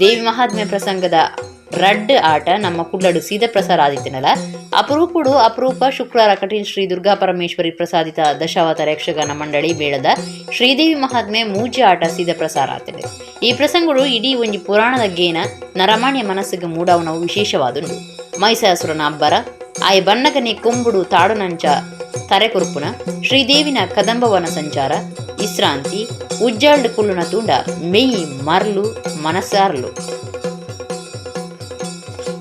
ದೇವಿ ಮಹಾತ್ಮೆ ಪ್ರಸಂಗದ ರಡ್ಡ್ ಆಟ ನಮ್ಮ ಕುಡ್ಲಡು ಸೀದ ಪ್ರಸಾರ ಆದಿತ್ತನಲ್ಲ ಅಪರೂಪಡು ಅಪರೂಪ. ಶುಕ್ರವಾರ ಕಟೀಲ್ ಶ್ರೀ ದುರ್ಗಾ ಪರಮೇಶ್ವರಿ ಪ್ರಸಾದಿತ ದಶಾವತಾರ ಯಕ್ಷಗಾನ ಮಂಡಳಿ ಮೇಳದ ಶ್ರೀದೇವಿ ಮಹಾತ್ಮೆ ಮೂಜಿ ಆಟ ಸೀದ ಪ್ರಸಾರ ಆತದೆ. ಈ ಪ್ರಸಂಗಗಳು ಇಡೀ ಒಂಜಿ ಪುರಾಣದ ಗೇನ ನರಮಾಣ್ಯ ಮನಸ್ಸಿಗೆ ಮೂಡವನವು ವಿಶೇಷವಾದುಂಡು. ಮೈಸಾಸುರನ ಅಬ್ಬರ ಆಯ ಬಣ್ಣಗನೆ ಕೊಂಬುಡು ತಾಡುನಂಚ ತರೆಕುರುಪುನ ಶ್ರೀದೇವಿನ ಕದಂಬವನ ಸಂಚಾರ ಇಸ್ರಾಂತಿ ಉಜ್ಜಾಲ್ಡ್ ಕುಳ್ಳುನ ತೂಂಡ ಮೆಯಿ ಮರ್ಲು ಮನಸಾರ್ಲು.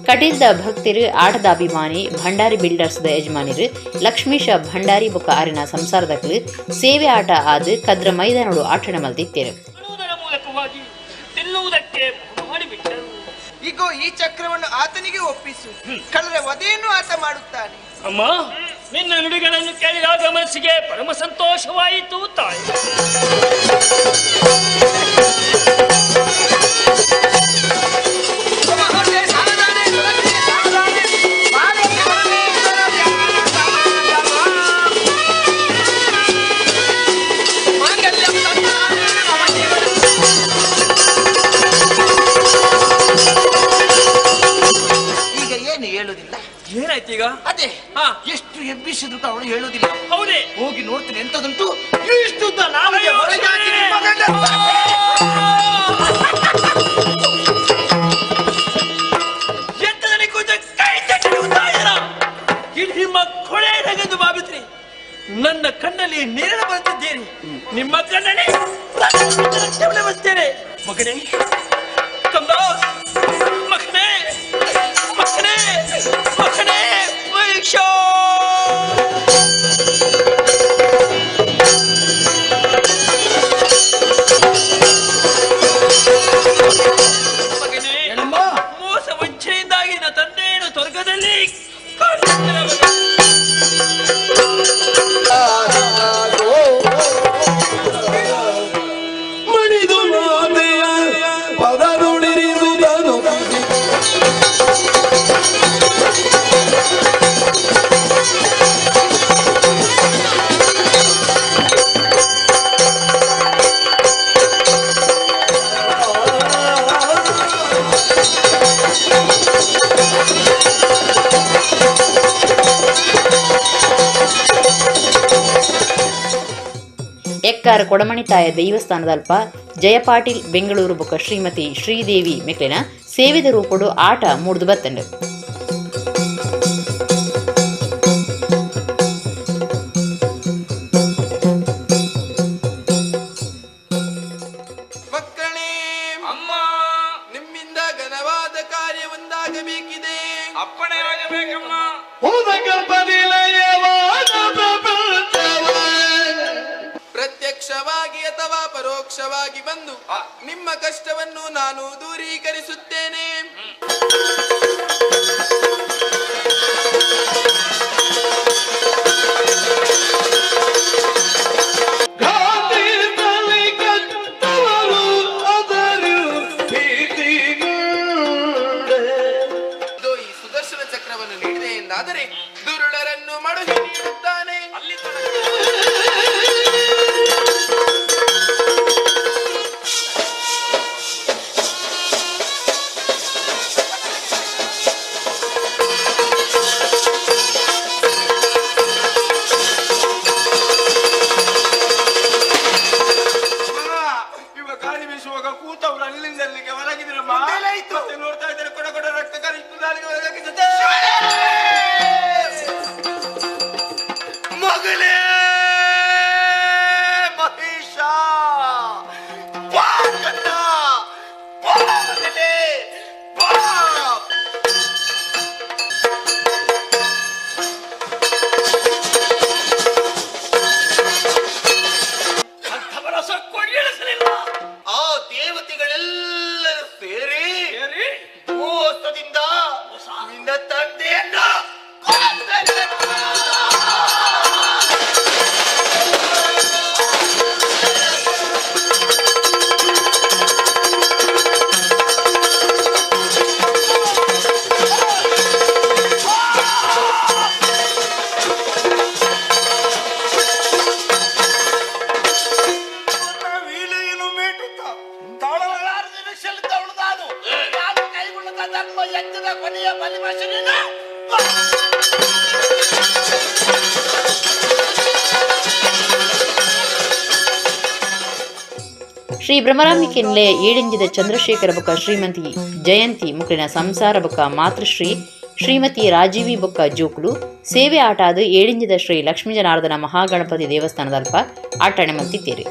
ಕಟೀಲ್ದ ಭಕ್ತರು ಆಟದ ಅಭಿಮಾನಿ ಭಂಡಾರಿ ಬಿಲ್ಡರ್ಸ್ದ ಯಜಮಾನಿರು ಲಕ್ಷ್ಮೀಶ ಭಂಡಾರಿ ಬೊಕ್ಕ ಆರಿನ ಸಂಸಾರದಕ್ಲು ಸೇವೆ ಆಟ ಆದ ಕದ್ರ ಮೈದಾನಡು ಆಟಣ ಮಲ್ತಿತ್ತೇರು. ಇಗೋ ಈ ಚಕ್ರವನ್ನು ಆತನಿಗೆ ಒಪ್ಪಿಸು, ಕಳ್ಳರ ವಧೆಯನ್ನು ಆತ ಮಾಡುತ್ತಾನೆ. ಅಮ್ಮ, ನಿನ್ನ ನುಡಿಗಳನ್ನು ಕೇಳಿದಾಗ ಮನಸ್ಸಿಗೆ ಪರಮ ಸಂತೋಷವಾಯಿತು ತಾಯಿ. ಈಗ ಏನು ಹೇಳುದಿಲ್ಲ? ಏನಾಯ್ತು ಈಗ? ಅದೇ ಎಷ್ಟು ಎಬ್ಬಿಸಿದ್ರು ಅವಳು ಹೇಳುದಿಲ್ಲ. ಹೌದೇ? ಹೋಗಿ ನೋಡ್ತೇನೆ ಎಂತದುಂಟು. ಇಷ್ಟು ಉದ್ದ ನಾಲಿಗೆ ಹೊರಗೆ ಹಾಕಿ ನಿಮ್ಮ ಗಂಡ. ಎಂತದನ್ನು ಕೂತು ಕೈ ತಟ್ಟಲು ತಾಯರ? ಇದು ನಿಮ್ಮ ಕೊಳೆ ನಗೆಂದು ಭಾವಿಸ್ರಿ. ನನ್ನ ಕಣ್ಣಲ್ಲಿ ನೀರನ್ನು ಬರುತ್ತಿದ್ದೀರಿ, ನಿಮ್ಮ ಕಣ್ಣಲ್ಲಿ ಬರುತ್ತೇನೆ. ಮಗನೇ ಕಂದ, ಮಗನೇ ಮಗನೇ ಮಗನೇ ವೀಕ್ಷ. ಮಗನೇ, ಮೋಸ ವಂಚನೆಯಿಂದಾಗಿ ನನ್ನ ತಂದೆಯನ್ನು ಸ್ವರ್ಗದಲ್ಲಿ ಕಾಣುತ್ತಿದ್ದೇನೆ ಮಗ. ತೆಕ್ಕಾರ ಕೊಡಮಣಿತಾಯ ದೈವಸ್ಥಾನದಲ್ಪ ಜಯಪಾಟೀಲ್ ಬೆಂಗಳೂರು ಬೊಕ್ಕ ಶ್ರೀಮತಿ ಶ್ರೀದೇವಿ ಮೆಕ್ಲೆನ ಸೇವೆದ ರೂಪಡು ಆಟ ಮೂಡ್ದು ಬತ್ತಂಡು. ಮಕ್ಕಳೇ, ಅಮ್ಮ, ನಿಮ್ಮಿಂದ ಘನವಾದ ಕಾರ್ಯ ಒಂದಾಗಬೇಕಿದೆ. ಅಪ್ಪಣೆ ಆಗಬೇಕಮ್ಮ. ಪ್ರತ್ಯಕ್ಷವಾಗಿ ಅಥವಾ ಪರೋಕ್ಷವಾಗಿ ಬಂದು ನಿಮ್ಮ ಕಷ್ಟವನ್ನು ನಾನು ದೂರೀಕರಿಸುತ್ತೇನೆ. ಇದು ಈ ಸುದರ್ಶನ ಚಕ್ರವನ್ನು ನೀಡಿದೆ ಎಂದಾದರೆ ದುರುಳರನ್ನು ಮಡುಹಿ ನೀಡುತ್ತಾನೆ. ಅಲ್ಲಿ ಇವ ಗಾಳಿ ಬೀಸುವಾಗ ಕೂತವ್ರು ಅಲ್ಲಿಂದ ಅಲ್ಲಿಗೆ ಹೊರಗಿದ್ರಮ್ಮ. ಮತ್ತೆ ನೋಡ್ತಾ ಇದ್ದಾರೆ, ಕೊಡ ಕೊಡ ರಕ್ತ ಕರಿತು ನಾಲಿಗೆ ಹೊರಗಾಕಿದ್ದೆ. ಮಗಲೇ ಮಹೇಶ, ಬಾ ಕಂದ, ಬಾ ಮಗಲೇ, ಬಾ. ಅಂಥವರ ಸೊಕ್ಕೊಡಿಯಿಳಿಸಲಿಲ್ಲ. ಆ ದೇವತೆಗಳೆಲ್ಲರೂ ಸೇರಿ ಸೇರಿ ಮೋಸದಿಂದ ನಿನ್ನ ತಂದೆಯನ್ನ ಕೊಂದರು. ವೀಲೆಯನ್ನು ಮೀಟುತ್ತ ತಾಳಲಾರದೆ ಸೆಳೆದವಳು ನಾನು. ನಾನು ಕೈಗೊಳ್ಳದ ಧರ್ಮ ಯಜ್ಞದ ಕೊನೆಯ ಬಲಿಪಶುವಿನ ಶ್ರೀ ಭ್ರಮರಾಂಬಿಕೆನ್ಲೆ ಏಳಿಂಜಿದ ಚಂದ್ರಶೇಖರ ಬೊಕ್ಕ ಶ್ರೀಮತಿ ಜಯಂತಿ ಮುಕ್ಲಿನ ಸಂಸಾರ ಬೊಕ್ಕ ಮಾತೃಶ್ರೀ ಶ್ರೀಮತಿ ರಾಜೀವಿ ಬೊಕ್ಕ ಜೋಕುಲು ಸೇವೆ ಆಟ ಅದು ಏಳಿಂಜಿದ ಶ್ರೀ ಲಕ್ಷ್ಮೀ ಜನಾರ್ದನ ಮಹಾಗಣಪತಿ ದೇವಸ್ಥಾನದಲ್ಪ ಆಟಣೆ ಮಲ್ತಿದ್ದೀರಿ.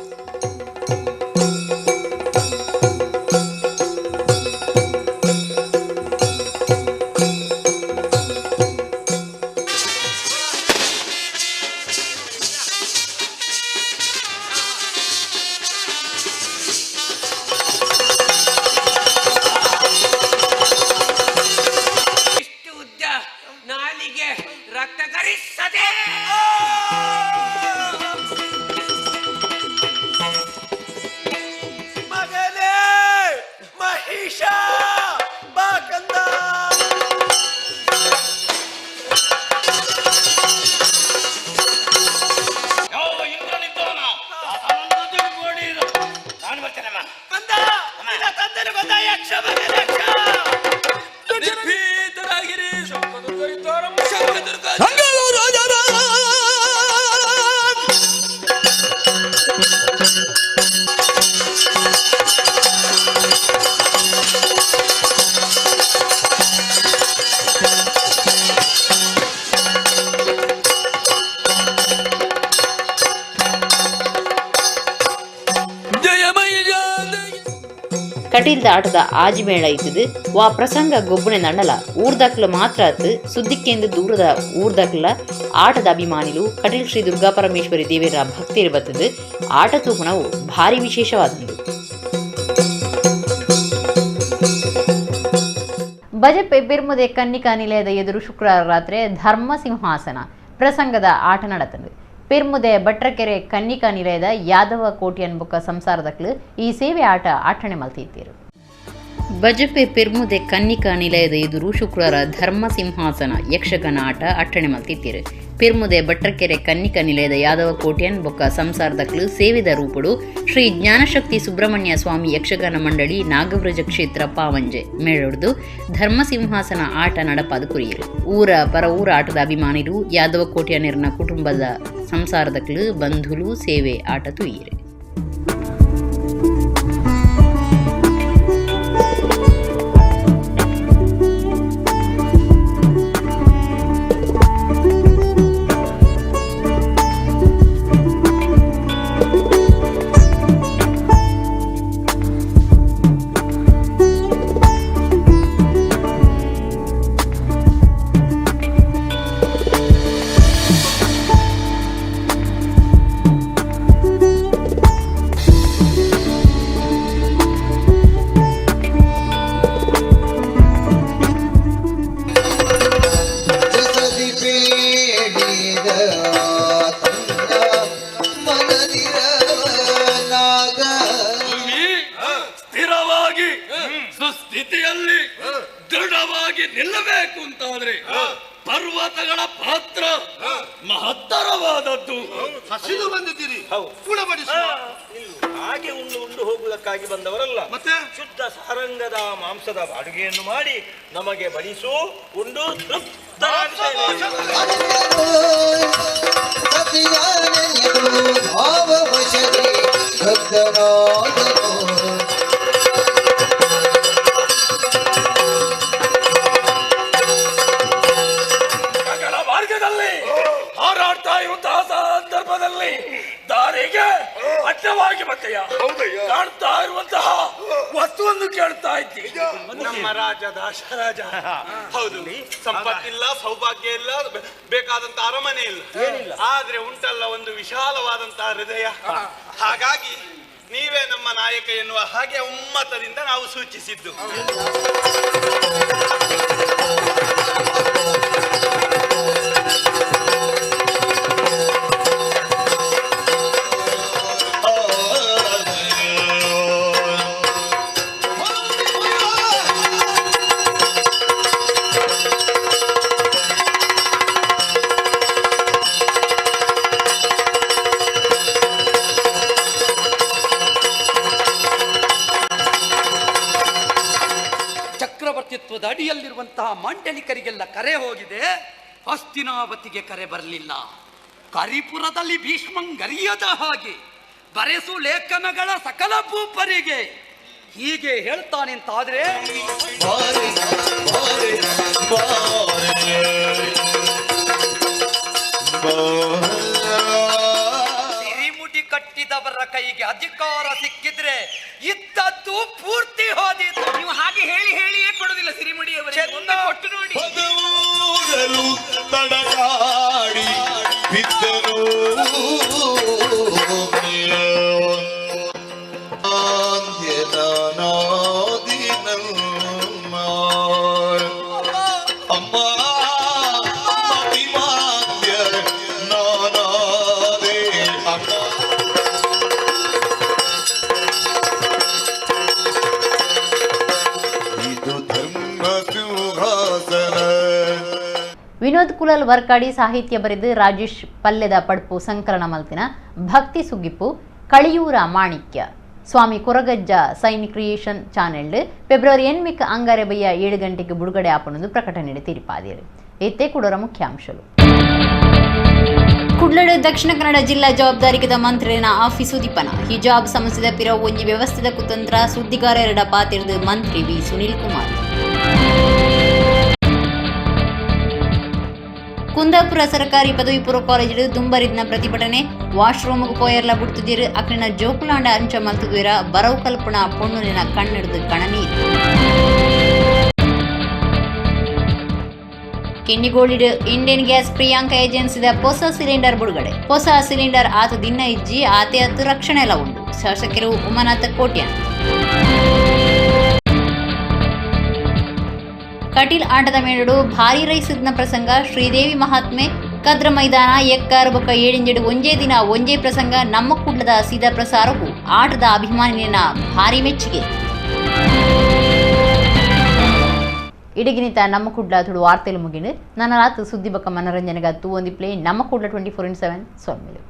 ಇಷ್ಟು ಉದ್ದ ನಾಲಿಗೆ ರಕ್ತ ಕರಿಸದೆ. ಮಗನೇ ಮಹಿಷ, ಬಾ ಕಂದ. ಯಾವ ಇಂದ್ರನಿದ್ದವನ ಆತನನ್ನು ತಿಳ್ಕೊಂಡಿರು. ನಾನು ಬರ್ತೇನಮ್ಮ. ಕಂದ, ನಿನ್ನ ತಂದೆನು ಕೊಂದ ಯಕ್ಷ ಮಗನೇ, ಯಕ್ಷ. ನಿರ್ಭೀತರಾಗಿರಿ. ಶಂಕದುರ್ಗ ಕಟೀಲ್ದ ಆಟದ ಆಜಿಮೇಳ ಇತ್ತದು ವಾ ಪ್ರಸಂಗ ಗೊಬ್ಬುನೆ ನಂಡಲ ಊರ್ದಾಕ್ಲ ಮಾತ್ರ ಅತ್ತು ಸುದ್ದಿಕ್ಕೆಂದು ದೂರದ ಊರ್ದಾಕ್ಲ ಆಟದ ಅಭಿಮಾನಿಲು ಕಟೀಲ್ ಶ್ರೀ ದುರ್ಗಾ ಪರಮೇಶ್ವರಿ ದೇವಿಯರ ಭಕ್ತಿರು ಬತ್ತದು ಆಟ ತೂಪುಣವು ಭಾರಿ ವಿಶೇಷವಾದದ್ದು. ಬಜಪೆ ಬಿರ್ಮುದೆ ಕನ್ನಿಕಾ ನಿಲಯದ ಎದುರು ಶುಕ್ರವಾರ ರಾತ್ರಿ ಧರ್ಮ ಸಿಂಹಾಸನ ಪ್ರಸಂಗದ ಆಟ ನಡೆತಂದು. ಪೆರ್ಮುದೆ ಭಟ್ರಕೆರೆ ಕನ್ನಿಕಾ ನಿಲಯದ ಯಾದವ ಕೋಟಿಯನ್ ಬೊಕ್ಕ ಸಂಸಾರದಕ್ಲು ಈ ಸೇವೆ ಆಟ ಆಠಣೆ ಮಲ್ತಿದ್ದೀರು. ಬಜಪೆ ಪೆರ್ಮುದೆ ಕನ್ನಿಕಾ ನಿಲಯದ ಎದುರು ಶುಕ್ರವಾರ ಧರ್ಮ ಸಿಂಹಾಸನ ಯಕ್ಷಗಾನ ಆಟ ಅಟ್ಟಣೆ ಮಲ್ತಿದ್ದೀರು. ಪೆರ್ಮುದೆ ಭಟ್ರಕೆರೆ ಕನ್ನಿಕಾ ನಿಲಯದ ಯಾದವ ಕೋಟ್ಯನ್ ಬೊಕ್ಕ ಸಂಸಾರದಕ್ಲು ಸೇವಿದ ರೂಪುಡು ಶ್ರೀ ಜ್ಞಾನಶಕ್ತಿ ಸುಬ್ರಹ್ಮಣ್ಯ ಸ್ವಾಮಿ ಯಕ್ಷಗಾನ ಮಂಡಳಿ ನಾಗವ್ರಜ ಕ್ಷೇತ್ರ ಪಾವಂಜೆ ಮೇಳೊಡ್ದು ಧರ್ಮಸಿಂಹಾಸನ ಆಟ ನಡಪಾದ ಕುರಿಯರು. ಊರ ಪರ ಊರ ಆಟದ ಅಭಿಮಾನಿರು ಯಾದವ ಕೋಟ್ಯನಿರ್ನ ಕುಟುಂಬದ ಸಂಸಾರದಕ್ಲು ಬಂಧುಲು ಸೇವೆ ಆಟ ತುಯಿರು. ಸ್ಥಿತಿಯಲ್ಲಿ ದೃಢವಾಗಿ ನಿಲ್ಲಬೇಕು ಅಂತಾದ್ರೆ ಪರ್ವತಗಳ ಪಾತ್ರ ಮಹತ್ತರವಾದದ್ದು. ಹಸಿದು ಬಂದಿದ್ದೀರಿ, ಹಾಗೆ ಉಂಡು ಉಂಡು ಹೋಗುವುದಕ್ಕಾಗಿ ಬಂದವರಲ್ಲ. ಮತ್ತೆ ಶುದ್ಧ ಸಾರಂಗದ ಮಾಂಸದ ಅಡುಗೆಯನ್ನು ಮಾಡಿ ನಮಗೆ ಬಡಿಸು, ಉಂಡು ತೃಪ್ತ. ಮಾರ್ಗದಲ್ಲಿ ಹಾರಾಡ್ತಾ ಇರುವಂತಹ ಸಂದರ್ಭದಲ್ಲಿ ದಾರಿಗೆ ಅಡ್ಡವಾಗಿ ಬತ್ತೆಯ ಕಾಣ್ತಾ ಇರುವಂತಹ ವಸ್ತುವನ್ನು ಕೇಳ್ತಾ ಇದ್ದಿ. ನಮ್ಮ ರಾಜ ದಾಶರಾಜ. ಹೌದು, ಸಂಪತ್ತಿಲ್ಲ, ಸೌಭಾಗ್ಯ ಇಲ್ಲ, ಬೇಕಾದಂತ ಅರಮನೆ ಇಲ್ಲ, ಆದ್ರೆ ಉಂಟಲ್ಲ ಒಂದು ವಿಶಾಲವಾದಂತಹ ಹೃದಯ. ಹಾಗಾಗಿ ನೀವೇ ನಮ್ಮ ನಾಯಕ ಎನ್ನುವ ಹಾಗೆ ಒಮ್ಮತದಿಂದ ನಾವು ಸೂಚಿಸಿದ್ದು. ಚಕ್ರವರ್ತಿತ್ವದ ಅಡಿಯಲ್ಲಿರುವಂತಹ ಮಾಂಡಲಿಕರಿಗೆಲ್ಲ ಕರೆ ಹೋಗಿದೆ, ಹಸ್ತಿನಾವತಿಗೆ ಕರೆ ಬರಲಿಲ್ಲ. ಕರಿಪುರದಲ್ಲಿ ಭೀಷ್ಮಂಗರಿಯದ ಹಾಗೆ ಬರೆಸು ಲೇಖನಗಳ ಸಕಲ ಭೂಪರಿಗೆ ಹೀಗೆ ಹೇಳ್ತಾನೆ ಅಂತಾದ್ರೆ ಸಿರಿಮುಡಿ ಕಟ್ಟಿದವರ ಕೈಗೆ ಅಧಿಕಾರ ಸಿಕ್ಕಿದ್ರೆ ಇದ್ದದ್ದು ಪೂರ್ತಿ ಹೋದಿತ್ತು. ನೀವು ಹಾಗೆ ಹೇಳಿ ಹೇಳಿಯೇ ಕೊಡುದಿಲ್ಲ ಸಿರಿಮುಡಿಯವರೇ, ಒಮ್ಮೆ ಕೊಟ್ಟು ನೋಡಿ. ತಡಕಾಡಿ ಬಿದ್ದನು ಅಮ್ಮ ನಾನಾದೆ ಅಮ್ಮ. ಇದು ಧರ್ಮ ಸಿಂಹಾಸನ. ವಿನೋದ್ ಕುಲಲ್ ವರ್ಕಾಡಿ ಸಾಹಿತ್ಯ ಬರೆದು ರಾಜೇಶ್ ಪಲ್ಯದ ಪಡ್ಪು ಸಂಕಲನ ಮಲ್ತಿನ Bhakti Sugipu Kaliyura Manikya Swami Koragajja sign creation channel February 8 ಅಂಗಾರೆ ಬಯ್ಯ 7 ಗಂಟೆಗೆ ಬಿಡುಗಡೆ ಆಪಣೊಂದು ಪ್ರಕಟಣೆ ತೀರ್ಪಾದಿರು. ಇತ್ತೆ ಕುಡೋರ ಮುಖ್ಯಾಂಶಗಳು. ಕುಡ್ಲಡು ದಕ್ಷಿಣ ಕನ್ನಡ ಜಿಲ್ಲಾ ಜವಾಬ್ದಾರಿಕದ ಮಂತ್ರಿನ ಆಫೀಸು ದೀಪನ ಹಿಜಾಬ್ ಸಮಸ್ಯೆದ ಪಿರ ಒಂಜಿ ವ್ಯವಸ್ಥೆದ ಕುತಂತ್ರ ಸುದ್ದಿಗಾರರೆಡ ಪಾತಿರಿದು ಮಂತ್ರಿ ವಿ ಸುನೀಲ್ ಕುಮಾರ್. ಕುಂದಾಪುರ ಸರ್ಕಾರಿ ಪದವಿ ಪೂರ್ವ ಕಾಲೇಜಿಡು ದುಂಬರಿದ್ನ ಪ್ರತಿಭಟನೆ ವಾಶ್ರೂಮ್ಗೆ ಪೋಯರ್ಲ ಬಿಡ್ತಿದ್ದೀರು ಅಕ್ಲಿನ ಜೋಕುಲಾಂಡ ಅಂಚ ಮಲ್ತುದೀರ ಬರವು ಕಲ್ಪಣ ಪೊಣ್ಣುನಿನ ಕಣ್ಣಿಡ್ದು ಕಣನೀರು. ಕೆನ್ನಿಗೋಳಿಡು ಇಂಡಿಯನ್ ಗ್ಯಾಸ್ ಪ್ರಿಯಾಂಕ ಏಜೆನ್ಸಿದ ಹೊಸ ಸಿಲಿಂಡರ್ ಬಿಡುಗಡೆ. ಹೊಸ ಸಿಲಿಂಡರ್ ಆತ ದಿನ ಇಜ್ಜಿ ಆತೆ ಅತ್ತು ರಕ್ಷಣೆ ಎಲ್ಲ ಉಂಡು. ಶಾಸಕರು ಉಮಾನಾಥ ಕೋಟ್ಯಾನ್. ಕಟೀಲ್ ಆಟದ ಮೇಳಡು ಭಾರಿ ರೈಸಿದ್ನ ಪ್ರಸಂಗ ಶ್ರೀದೇವಿ ಮಹಾತ್ಮೆ ಕದ್ರ ಮೈದಾನ ಎಕ್ಕಾರು ಬೊಕ್ಕ ಏಳಿಂಜೆಡು ಒಂಜೇ ದಿನ ಒಂಜೇ ಪ್ರಸಂಗ ನಮ್ಮ ಕುಡ್ಲದ ಸೀದಾ ಪ್ರಸಾರವು ಆಟದ ಅಭಿಮಾನಿನ ಭಾರಿ ಮೆಚ್ಚುಗೆ. ಇಡಗಿನಿತ ನಮ್ಮ ಕುಡ್ಲ ತುಳು ವಾರ್ತೆಲು ಮುಗಿಂಡು ನನ್ನ ರಾತ್ ಸುದ್ದಿ ಬೊಕ್ಕ ಮನರಂಜನೆಗ ತೂ ಒಂದಿ ಪ್ಲೇ ನಮ್ಮ ಕುಡ್ಲ 24x7 ಸೊನ್ಮೆಲು.